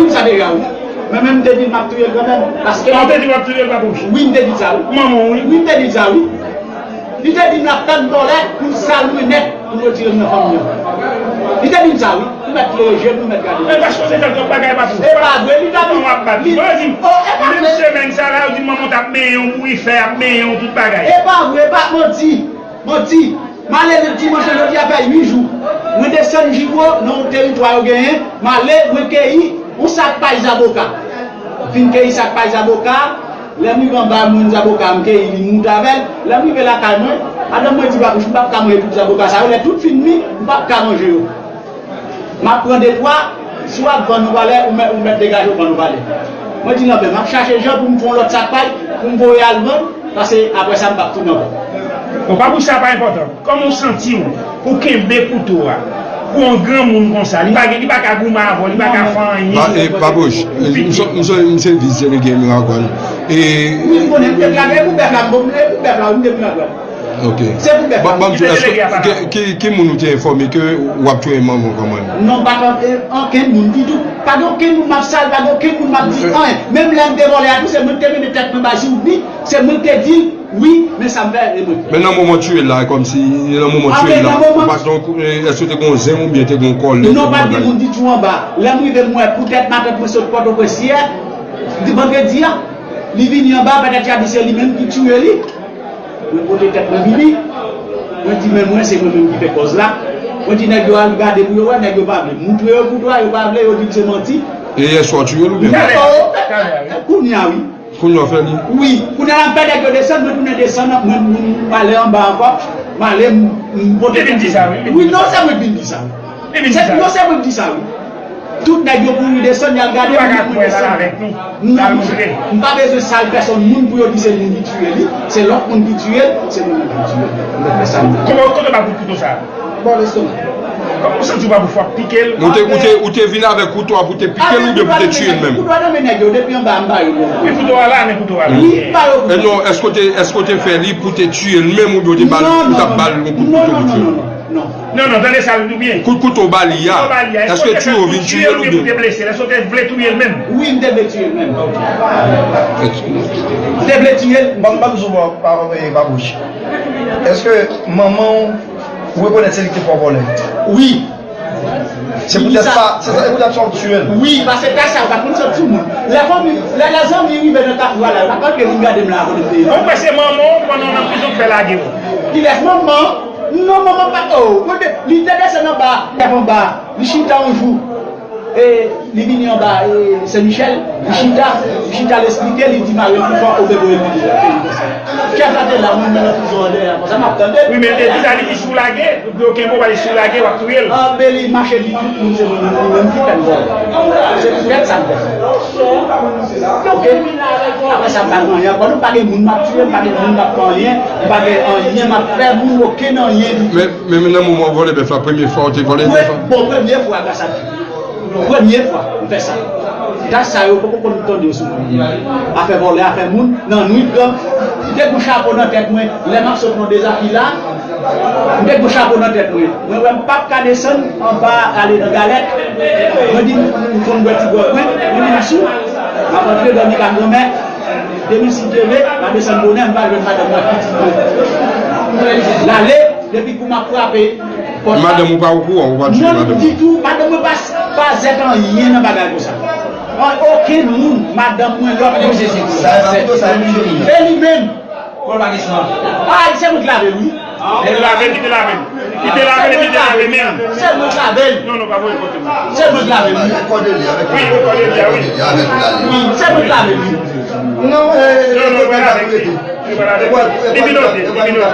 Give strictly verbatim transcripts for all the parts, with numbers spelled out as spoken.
Sa deja, wi. Mwen menm, m te di l m ap touye l kanmenm. Paske. Ah, ou te di w ap touye l, Papouch? Wi, m te di sa, wi. Manman w, wi. Wi, m te di sa, wi. Li te di m l ap tann vòlè pou l sal mwen nèt, pou l retire m nan fanmi an. Li te di m sa, wi. Ou mèt leve je nou, mèt gade. E, paske w te fè twòp bagay, Papouch. E pa vre, li ta di. Manman w ap bat li. Bon, yo di m, oh, e pa vre. Menm semèn sa la, yo di m manman w t ap benyen w, bourifè ap benyen w, tout bagay. E pa vre, e pa manti. Manti. M ale nan dimanch lan, jodi a fè uit jou. Mwen desann Jiwo, nan yon teritwa yo genyen. M ale, mwen keyi yon sak pay zaboka. Fin keyi sak pay zaboka, lè m rive anba, mwen zaboka, m keyi li, m moute avè l. Lè m rive lakay mwen, madanm mwen di, Papouch, m p ap ka manje tout zaboka sa yo. Lè tout fin mi, m p ap ka manje yo. M ap pran de twa, si w ap vann yon valè, ou mèt, ou mèt degaje w vann yon valè. Mwen di, Lanbè, m ap chache jan pou m fè yon lòt sak pay, pou m voye al vann, paske apre sa, m p ap tounen ankò. Bon, Papouch, sa pa enpòtan. Kòman w santi w pou kenbe kouto a? Pou yon granmoun konsa, li pa gen, li pa ka goumen avè w, li pa ka fè anyen. Ba, e, Papouch, e, m se, m se, m se vis delege Miragwàn. E, wi, m konnen, m te plage, e pou bèf la, m bon, e pou bèf la, wi, m te Miragwàn. Ok. Se pou bèf la. Ban, ban m di w, èske, ki, ki, ki moun ou te enfòme ke w ap touye manman w kanmenm? Non, pa t, e, ankenn moun ditou. Pa gen okenn moun m ap sal, pa gen okenn moun m ap di anyen. Menm lè m te vòlè a tou, se mwen ki te mennen tèt mwen bay Joudi, se mwen ki te di l, wi, men sa m fè, e mwen. Men nan moman w touye l la, kòmsi, nan moman w touye l la, ou pa t, donk, e, èske te gen yon zen oubyen te gen yon kòlèg? Non, pa t gen moun ditou anba. Lè m rive, m wè, poutèt matant mwen sot Pòtoprens yè, di vandredi a, li vini anba, pètèt y a di se li menm ki touye li. Mwen pote tèt mwen vini. Mwen di, men mwen, se mwen menm ki fè kòz la. Mwen di, nèg yo al gade pou yo wè, nèg yo pa vle. M montre yo kouto a, yo pa vle, yo di m se manti. E yèswa w touye l oubyen? Non, kounye a, wi. Kounye a w fè li? Wi, kounye a la, m fè nèg yo desann, mwen tounen desann, mwen, mwen, m ale anba ankò, m ale, m, m pote tèt mwen. Li vin di sa, wi. Wi, non, se mwen ki vin di sa, wi. Li vin di sa. Non, se mwen ki di sa, wi. Tout nèg yo kouri desann, y al gade moun ki kouri desann. Non, m pa bezwen sal pèsonn moun pou yo di se moun ki tiye li, se lòt moun ki tiye l, se mwen menm ki tiye l. Mwen fè sa m vle. Kote, kote w ba kout kouto sa? Bò lestomak. Kòman w santi w pa pou fwa pike l? Ou te, ou te, ou te vin avèk kouto a pou te pike l oubyen pou te tiye l menm? Kouto a nan men nèg yo, depi anba a m ba yo bon. Men kouto a la, men kouto a la. Wi, m ba yo. E non, èske w te, èske w te fè li pou te tiye l menm oubyen w te ba l, ou t ap ba l yon kout kouto pou tiye l? Non, non, non, non, non. Non, non, tande sa, tande byen. Kout kouto w ba li a, èske w te fè l pou tiye l oubyen pou te blese l? Èske w te vle touye l menm? Wi, m te vle tiye l menm. M te vle tiye l. Ban m, ban m di w, pa, pa, pa, pa bouch. Èske manman w, ou rekonèt se li ki te fè w vòlè? Wi. Se poutèt sa, se sa, se poutèt sa w tiye l? Wi, paske kay sa yo pa t konn sot sou moun. Lè fanmi, lè, lè zanmi rive nan kafou a la, yo pa t konn vin gade m la akote m te ye. Ou kwè se manman w, pandan w nan prizon, k fè lage w? Kilès manman? Non, manman pa, oh, mwen te, li te desann anba, lève anba, li chita yon jou. E, li vini anba, e, Sen Michèl, li chita, li chita, l esplike, li di mari l pi fò, obe voye l vini. Chèf la te la, mwen menm nan prizon an dèyè, konsa m ap tande l. Wi, men l te di sa, li di si w lage, yo kenbe w, pa di si w lage, w ap touye l. Anben, li mache di tout moun se mwen menm, li menm ki fè m vòlè. Se poutèt sa m fè sa. Ok. Apre sa, m pa gen anyen ankò, non, m pa gen moun m ap tiye, m pa gen moun m ap fè anyen, m pa gen anyen m ap fè moun, okenn anyen ditou. Men, men, men nan moman w vòlè bèf la, premye fwa w te vòlè bèf la? Bon, premye fwa, gras a Dye. Premye fwa m fè sa. Tach sa yo poko konn tande yo sou mwen. Afè vòlè, afè moun, nan nwit, m te gon chapo nan tèt mwen. Lè m ap sot nan Dezafila, m te gon chapo nan tèt mwen. Mwen wè m p ap ka desann anba ale nan Galèt. Mwen di, m konn bwè ti gwòg mwen. Mwen di, m sou. M ap antre dòmi ka granmè. Demen si Dye vle, m a desann bonè, m pral jwenn madanm mwen ak pitit mwen. L ale, depi kou m ap frape pòt la. Madanm ou pa okouran, ou pa touye madanm ou? Non, ditou, madanm mwen pa, pa zèt anyen nan bagay konsa. An, okenn moun, madanm mwen, lòt moun. E li menm. Bon, pa kesyon. Ah, se mwen ki lave l, wi. Li te lave l, li te lave l. Li te lave l, li te lave men l. Se mwen ki lave l. Non, non, pa voye kote mwen. Se mwen ki lave l, wi. Wi, rekòde li a, wi. Wi, se mwen ki lave l, wi. Non, e, non, non, e, li vin note, li vin note.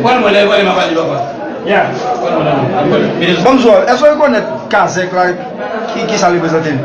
Pran mwen, lè, pran mwen, m ap pale papa. Bonjou, èske w rekonèt Kazèk la, ki, ki sa l reprezante nan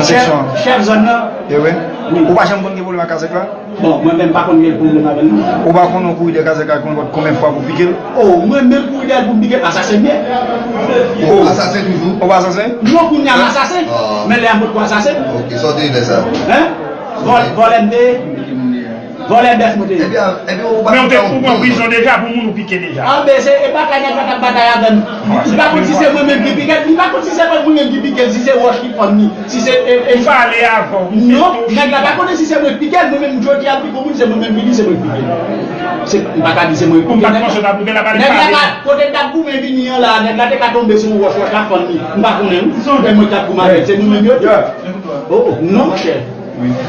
seksyon an? Chèf, chèf zòn nan? E wi. Wi. Ou pa janm konn gen pwoblèm ak Kazèk la? Bon, mwen menm pa konn gen pwoblèm avè l, non. Ou pa konn yon kouri dèyè Kazèk la konn konbyen fwa pou pike l? Oh, mwen menm kouri dèyè l pou m pike l, asasen m ye. Oh. Asasen toujou? Ou pa asasen? Non, kounye a m asasen. Ah. Men lè a m potko asasen. Ok, sa w te lè sa? Hein? Vòl-, vòlè m te ye. Vòlè bèf nou te ye. Ebyen, ebyen, ou pa Men ou te ou pran prizon deja pou moun ou pike deja. Anben, se e batay nèg la t ap batay avè m. Li pa konn si se mwen menm ki pike l, li pa konn si se mwen menm ki pike l, si se wòch ki fann li, si se e, e, Ou pale avè w. Non, nèg la pa konnen si se mwen ki pike l, mwen menm jodi a m pike yon moun, se mwen menm ki di se mwen ki pike l. Se, m pa ka di se mwen ki pike nèg la. Nèg la pa, kote l t ap goumen vini an la, nèg la te ka tonbe sou yon wòch, wòch la fann li. M pa konnen, wi. Se mwen ki t ap goumen avè l, se nou menm yo di. Oh, non, monchè.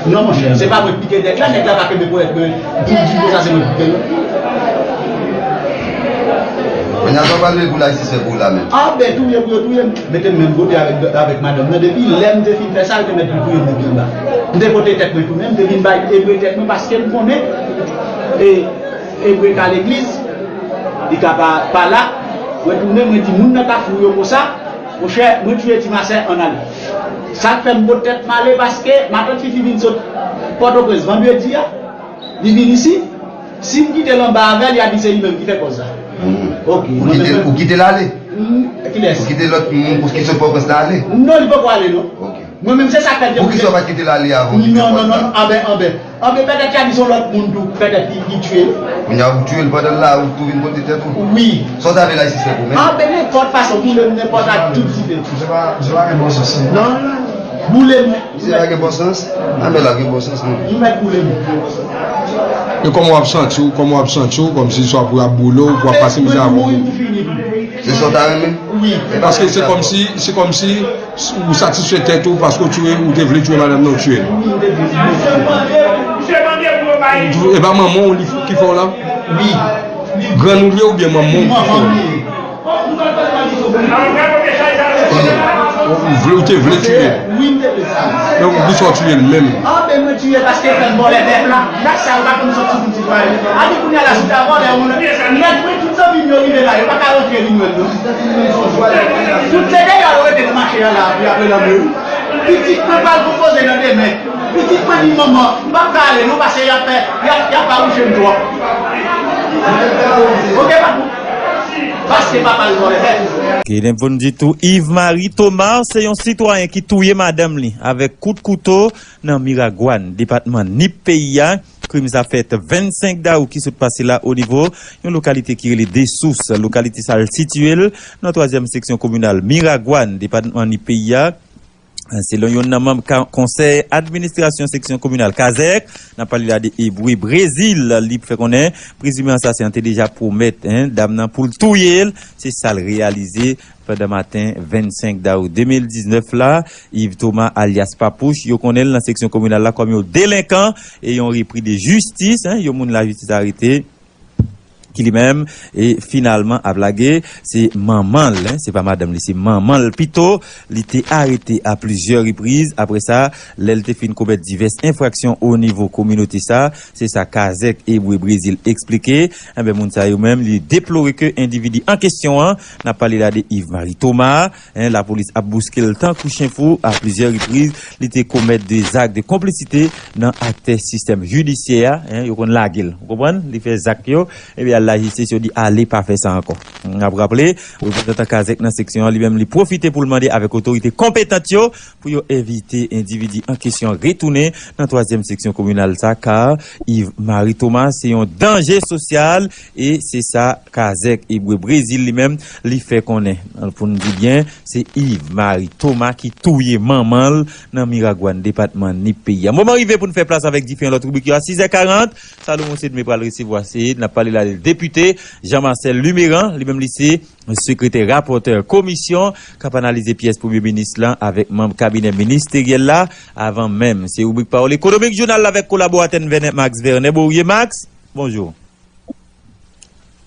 Non, monchè, se pa mwen ki pike nèg la, nèg la pa kenbe pwèt mwen pou l di konsa se mwen ki pike l. Kounye a, sa w pral leve pou l ayisyen pou w la menm. Anben, touye pou yo touye m. Mete m menm kote avèk, avèk madanm nan. Depi lè m te fin fè sa, yo te mèt vin touye m depi anba. M te pote tèt mwen tounen, m te vin bay ebre tèt mwen paske m konnen, e, ebre ka legliz, li ka pa, pa la. Mwen tounen, mwen di moun nan Kafou yo konsa, monchè, mwen touye ti masè, ann ale. Sa k fè m pote tèt m ale, paske matant Fifi vin sot Pòtoprens vandredi a, li vin isi. Si m kite l anba avè l, y a di se li menm ki fè kòz la. Mhm. Ok. Ou kite l, ou kite l ale? Mm, kilès? Ou kite lòt moun pou ki sot Pòtoprens la ale? Non, li poko ale, non. Ok. Mwen menm, se sa k fè l te... Poukisa w pa t kite l ale avan w kite pòt la? Non, non, non, anben, anben. Anben, petèt y a di se yon lòt moun tou, petèt ki, ki tiye l. Kounye a, ou tiye l pandan l la, ou tou vin pote tèt ou? Wi. Sa w ta vle la, si se pou mwen? Anben, nenpòt fason, boule m nenpòt ak tout site. Misye pa, misye pa gen bon sans, non. Non, non. Boule m. Misye pa gen bon sans? Anben, l ap gen bon sans, non. Ou mèt boule m. E kòman w ap santi w, kòman w ap santi w, kòmsi swa pou y ap boule w, pou w ap pase mizè avè w? Mwen, mwen, mwen fini. Se sa w ta renmen? Wi. Paske se kòmsi, se kòmsi ou satisfè tèt ou paske w tiye, ou te vle tiye madanm nan, ou tiye l. Wi, ou te vle tiye. E pa manman w li ki fè w la? Wi. Grann ou li ye oubyen manman w ki fè w la? Ou vle, ou te vle tiye l. Wi, m te vle sa. Donk, poukisa w tiye l menm? Anben, mwen tiye paske fè l vòlè bèf la. Gad sa, yo pa konn sòti pou ti pale. A di kounye a la, si w ta vòlè, yon nèg, mwen, tout zanmi m yo rive la, yo pa ka rantre vin jwenn nou. Tout se deyò yo rete nan mache a la, apre, apre lanmè. Pitit mwen pral konpoze nan demen. Pitit mwen di, manman, m p ap ka ale non, paske y ap fè, y ap, y ap fawouche m twòp. Ok, papou? Paske papa l vòlè bèf. Ok, n ap di tou, Yves Marie Thomas se yon sitwayen ki touye madanm li avèk kout kouto nan Miragwàn, depatman Nip peyi a. Krim sa fèt vennsenk dawou ki sot pase la onivo yon lokalite ki rele Desous. Lokalite sa sitiye l nan twazyèm seksyon kominal Miragwàn, depatman Nip peyi a. Selon youn nan manm ka-, konsèy administrasyon seksyon kominal Kazèk, n ap pale la de Ebwe Brezil, li fè konnen prezime ansasen an te deja pwomèt, en, dam nan pou l touye l. Se sa l reyalize pandan maten vennsenk dawou de mil diznèf la. Yves Thomas, alyas Papouch, yo konnen l nan seksyon kominal la kòm yon delenkan e yon repri de jistis, en, yon moun lajistis arete, ki li menm, e finalman ap lage, se manman l, en, se pa madanm li, se manman l pito, li te arete a plizyè repriz. Apre sa, lè l te fin komèt divès enfraksyon o nivo kominote sa, se sa Kazèk Ebwe Brezil eksplike. Enben, moun sa yo menm, li deplore ke endividi an kesyon an, n ap pale la de Yves Marie Thomas, en, lapolis ap bouske l tankou chen fou a plizyè repriz. Li te komèt de zak de konplisite nan aktè sistèm jidisyè a, en, yo konn lage l. Ou konprann? Li fè zak yo, epi al lajistis, yo di, "Ale, pa fè sa ankò." N ap raple, reprezantan Kazèk nan seksyon an, li menm, li pwofite pou l mande avèk otorite konpetant yo pou yo envite endividi an kesyon retounen nan twazyèm seksyon kominal sa, ka Yves Marie Thomas se yon danje sosyal, e se sa Kazèk Ebwe Brezil li menm, li fè konnen. Pou n di byen, se Yves Marie Thomas ki touye manman l nan Miragwàn, depatman Nip peyi a. Moman rive pou n fè plas avèk diferan lòt ribrik yo a sizè karant. Salomon Sedme pral resevwa, se, n ap pale la de depite Jean Marcel Luméran, li menm li se sekretè rapòtè komisyon k ap analize pyès premye minis lan avèk manm kabinè ministeryèl la, avan menm. Se ribrik Pawòl Ekonomik, jounal la avèk kolaboratè n Vènè Max Vernet. Bò ou ye, Max? Bonjou.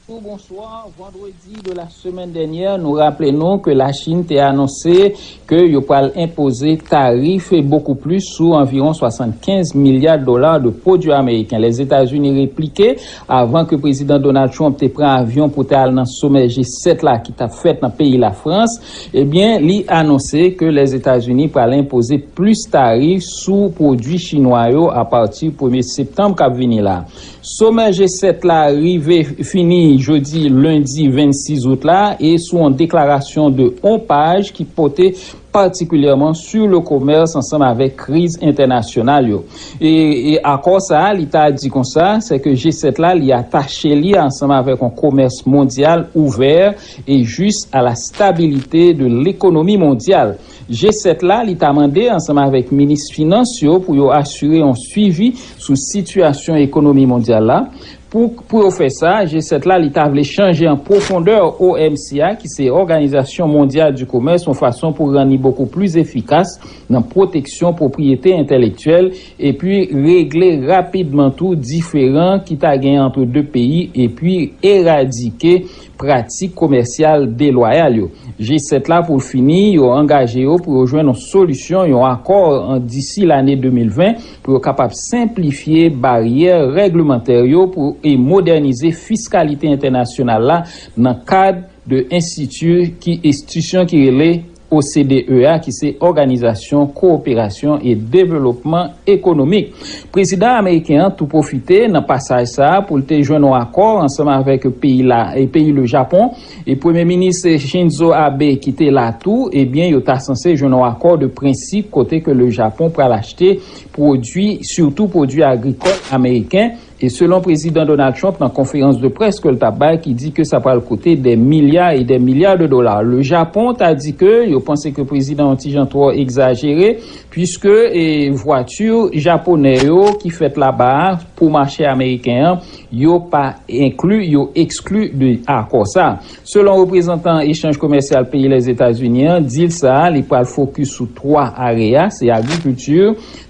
Bonswa. Vandredi de la semaine dernière, nou raple nou ke Lachin te anonse ke yo pral enpoze tarif bokou plis sou anviwon swasannkenz milya dola de pwodui ameriken. Lèzetazini replike avan ke Prezidan Donald Trump te pran avyon pou te al nan somè G sèt la ki t ap fèt nan peyi Lafrans. Ebyen, li anonse ke Lèzetazini pral enpoze plis tarif sou pwodui chinwa yo apati premye septanm k ap vini la. Somè G sèt la rive fini jodi lendi vennsis out la, e sou yon deklarasyon de yon paj ki pote patikilyèman sou le commerce ansanm avèk kriz entènasyonal yo. E, e akò sa a, li ta di konsa, se ke G sèt la, li atache li ansanm avèk yon komès mondyal ouvè e jis a la stabilite de lekonomi mondyal. G sèt la, li ta mande ansanm avèk minis finans yo pou yo asire yon swivi sou sitiyasyon ekonomi mondyal la. Pou, pou yo fè sa, G sèt la, li ta vle chanje an pwofondè O M C a, ki se Òganizasyon Mondyal di Komès, yon fason pou rann li bokou plis efikas nan pwoteksyon pwopriyete entèlektyèl, epi regle rapidman tou diferan ki ta gen ant de peyi, epi eradike pratik komèsyal delwayal yo. G sèt la, pou l fini, yo angaje yo pou yo jwenn yon solisyon, yon akò an disi lane de mil ven, pou yo kapab senplifye baryè règlemantè yo pou, e modènize fiskalite entènasyonal la nan kad de enstiti ki, enstitisyon ki rele O C D E a, ki se Òganizasyon Kowoperasyon e Devlopman Ekonomik. Prezidan ameriken an tou pwofite nan pasaj sa a pou l te jwenn yon akò ansanm avèk peyi la, e peyi le Japon, e Premye Minis Shinzo Abe ki te la tou, ebyen, yo ta sanse jwenn yon akò de prensip kote ke le Japon pral achte pwodui, sitou pwodui agrikòl ameriken. E selon Prezidan Donald Trump, nan konferans de près ke l t ap bay, ki di ke sa pral koute dè milya e dè milya de dola. Le Japon ta di ke yo panse ke prezidan yon ti jan twò egzajere, piske, e, vwati japonè yo ki fèt laba a pou mache ameriken an, yo pa enkli, yo ekskli de akò sa. Selon reprezantan echanj komèsyal peyi Lèzetazini an, dil sa a, li pral fokis sou twa area, se agrikilti,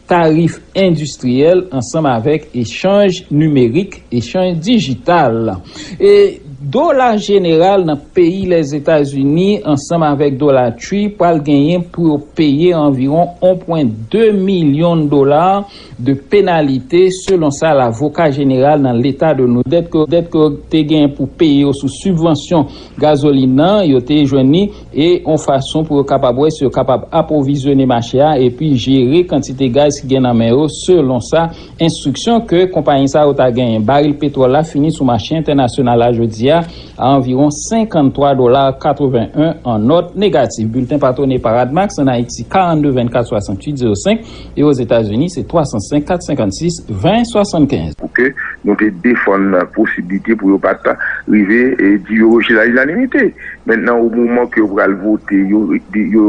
tarif endistriyèl ansanm avèk echanj nimerik, echanj dijital. E dola jeneral nan peyi Lèzetazini ansanm avèk Dollar Tree pral genyen pou yo peye anviwon yon pwen de milyon dola de penalite, selon sa lavoka jeneral nan leta de nou dèt ke, dèt ke te genyen pou peye yo sou sibvansyon gazolin nan, yo te jwenn li, e yon fason pou yo kapab wè si yo kapab apwovizyone mache a epi jere kantite gaz ki gen nan men yo, selon sa enstriksyon ke konpayi sa yo ta genyen. Baril petwòl la fini sou mache entènasyonal la jodi a, a anviwon senkanntwa dola katreven en an nòt negatif. Bilten patwone pa Radmax, an Ayiti, karannde vennkat swasanntuit zewo senk, e Ozetazini, se twa san senk kat senkannsis ven swasannkenz. Pou ke nou te defann posiblite pou yo pa t rive, e, di yo rejte a linanimite. Mentnan, o moman ke yo pral vote, yo, yo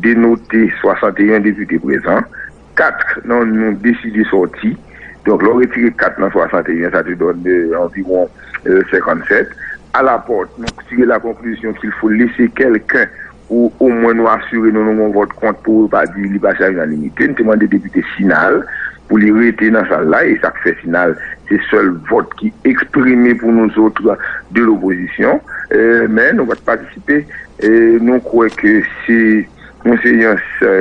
denote swasanteyen depite prezan, kat nan nou deside sòti. Donk, lè w retire kat nan swasanteyen, sa te donn, e, anviwon, e, senkannsèt. Alapòt, nou tire la conclusion qu'il faut laisser quelqu'un pou omwen nou asire nou, nou gen yon vòt kont pou yo pa di li pase a linanimite. Nou te mande depite Sinal pou li rete nan sal la, e sa k fè Sinal se sèl vòt ki eksprime pou nou zòt de lopozisyon. E, men nou pa t patisipe. E, nou kwè ke se yon seyans, e,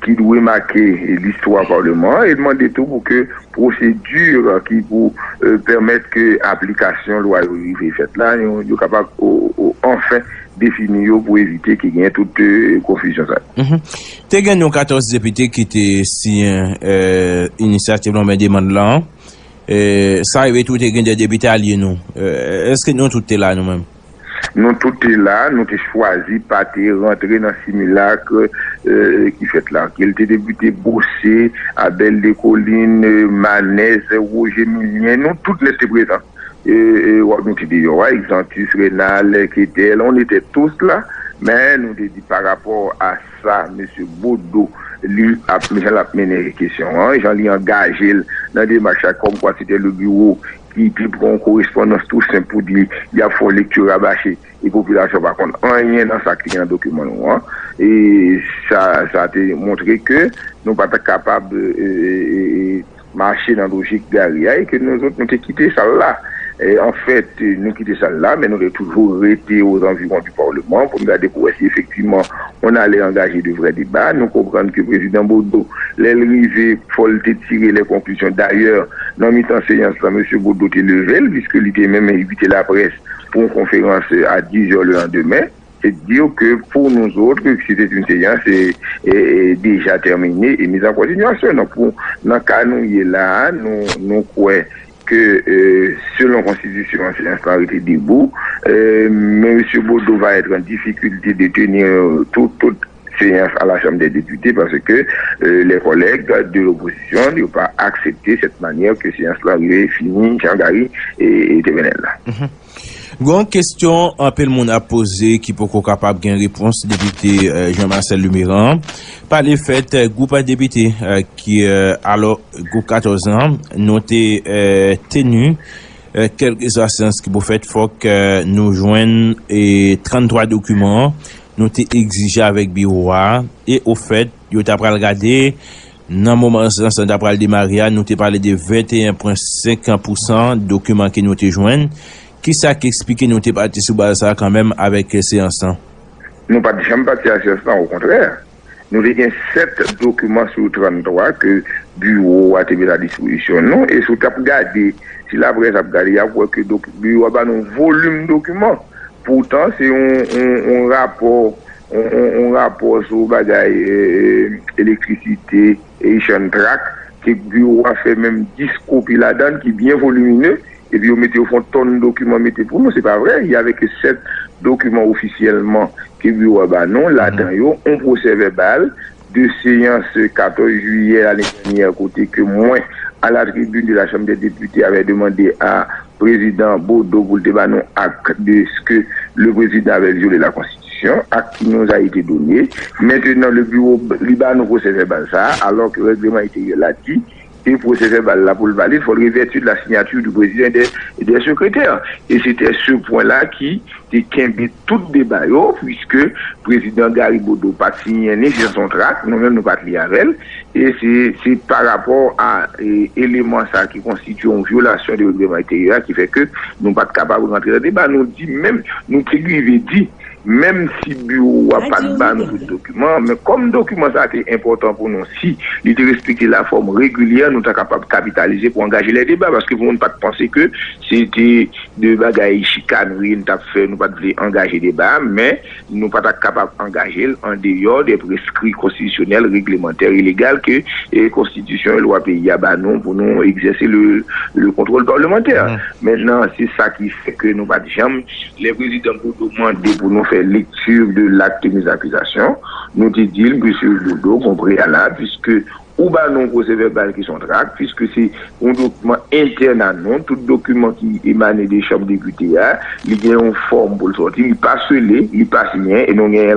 ki dwe make listwa Palman an, e mande tou pou ke pwosedi ki pou, e, pèmèt ke aplikasyon lwa yo rive fèt la, yo, yo kapab o, o, anfen defini yo pou evite ke gen tout, e, konfizyon sa yo. Mhm. Te gen yon katòz depite ki te siyen, e, inisyativ la, men demann lan. E, sa rive tou te gen de depite alye nou. E, èske nou tout te la nou menm? Nou tout te la, nou te chwazi pa te rantre nan similak, e, ki fèt la. Ke l te depite Bose, Abel Descollines, e, Manès, Roger Milien, nou tout nèt te prezan. E, e, w ap, nou te deyò a, Exantus, Renald, Ketel, on était tous là, men nou te di pa rapò a sa, mesye Bodeau, li ap, jan l ap mennen kesyon an, jan li angaje l nan demach la, kòmkwa se te le biro ki te pran yon korespondans tou senp pou di y ap fè yon lekti rabache, e popilasyon pa konn anyen nan sa ki te gen nan dokiman nou an. E sa, sa te montre ke nou pa t kapab, e, e, e, mache nan lojik gari a, e ke nou zòt, nou te kite sal la. E, anfèt, nou kite sal la, men nou te toujou rete ozanviwon di Palman pou n gade pou wè si efektivman on allait engager de vrais débats. Nou konprann ke prezidan Bodeau, lè l rive, fò l te tire les conclusions. Dayè, nan mitan seyans lan, mesye Bodeau te leve l, piske li te menm envite laprès pou yon konferans a dizè le landemen. C'est dire que pour nous autres, c'était une séance, e, e, e, déjà terminée et mise en continuation. Donk, pou, nan ka nou ye la a, nou, nou kwè que, euh, selon konstitisyon an, seyans lan rete debout, euh, mais monsieur Bodeau va être en difficulté de tenir tout, tout séance à la Chambre des députés parce que euh, les collègues de l'opposition n'ont pas accepté cette manière que séance là est finie, Jean-Gary et, et Tevenel là. Gon kesyon anpil moun ap poze ki poko kapab gen repons depite Jean Marcel Luméran. Pale fèt gwoup depite ki alò gwoup katòz lan nou te teni kèlkeswa seyans ki pou fèt fòk nou jwenn tranntwa dokiman nou te egzije avèk biwo a e ofèt yo ta pral gade nan moman seyans lan ta pral demare a nou te pale de venteyen pwen senk pousan dokiman ke nou te jwenn. Kisa ki eksplike nou te pati sou baz sa a kanmenm avèk seyans lan? Nou pa t janm pati a seyans lan, okontrè. Nou te gen sèt dokiman sou tranntwa ke biwo a te met a dispozisyon nou e si w t ap gade, si laprès ap gade, y ap wè ke biwo a ba nou volim dokiman. Poutan se yon rapò yon rapò sou bagay elektrisite Asian Track ke biwo a fè menm dis kopi ladan l ki byen volimine epi yo mete yo fè yon tòn dokiman mete pou nou, se pa vrè. Y avè ke sèt dokiman ofisyèlman ke biwo a ba nou, ladan yo yon pwosè vèbal de seyans katòz jiyè ane dènyè kote ke mwen à la tribune de la Chambre des députés avait demandé à prezidan Bodeau pou l te ba nou ak de ce que le président avait violé la constitution, acte qui nous a été donné. Maintenant, le bureau li ba nou pwosè vèbal sa a, alors que règlement intérieur la di ke pwosè vèbal la pou l valid, fò l revèti de la signature du président et des, et des secrétaires. Et c'était ce point-là qui te kenbe tout deba yo, puiske prezidan Gary Bodeau pa t siyen ni seyans yon trak, nou menm nou pa t li avè l. E se se pa rapò a eleman sa ki konstitye yon vyolasyon de regleman enteryè a ki fè ke nou pa t kapab rantre nan deba. Nou di menm, nou te rive di, menm si biwo a pa t ba nou tout dokiman, men kòm dokiman sa te enpòtan pou nou, si li te respekte lafòm regilyè, nou ta kapab kapitalize pou angaje lè deba, paske pou moun pa t panse ke se te de bagay chikanri n t ap fè, nou pa t vle angaje deba a, men nou pa ta kapab angaje l andeyò de preskri konstitisyonèl, reglemantè e legal ke konstitisyon e lwa peyi a ba nou pou nou egzèse le kontwòl palmantè. Mentnan, se sa ki fè ke nou pa t janm, lè prezidan Bodeau mande pou nou fè lekti de l'acte de mise accusation, nou te di l, mesye Bodeau, gon preyalab, piske ou ba nou yon pwosè vèbal ki se yon trak, piske se yon dokiman entèn a nou, tout dokiman ki emane de chanm depite a, li gen yon fòm pou l sòti, li pa sele, li pa siyen, e nou genyen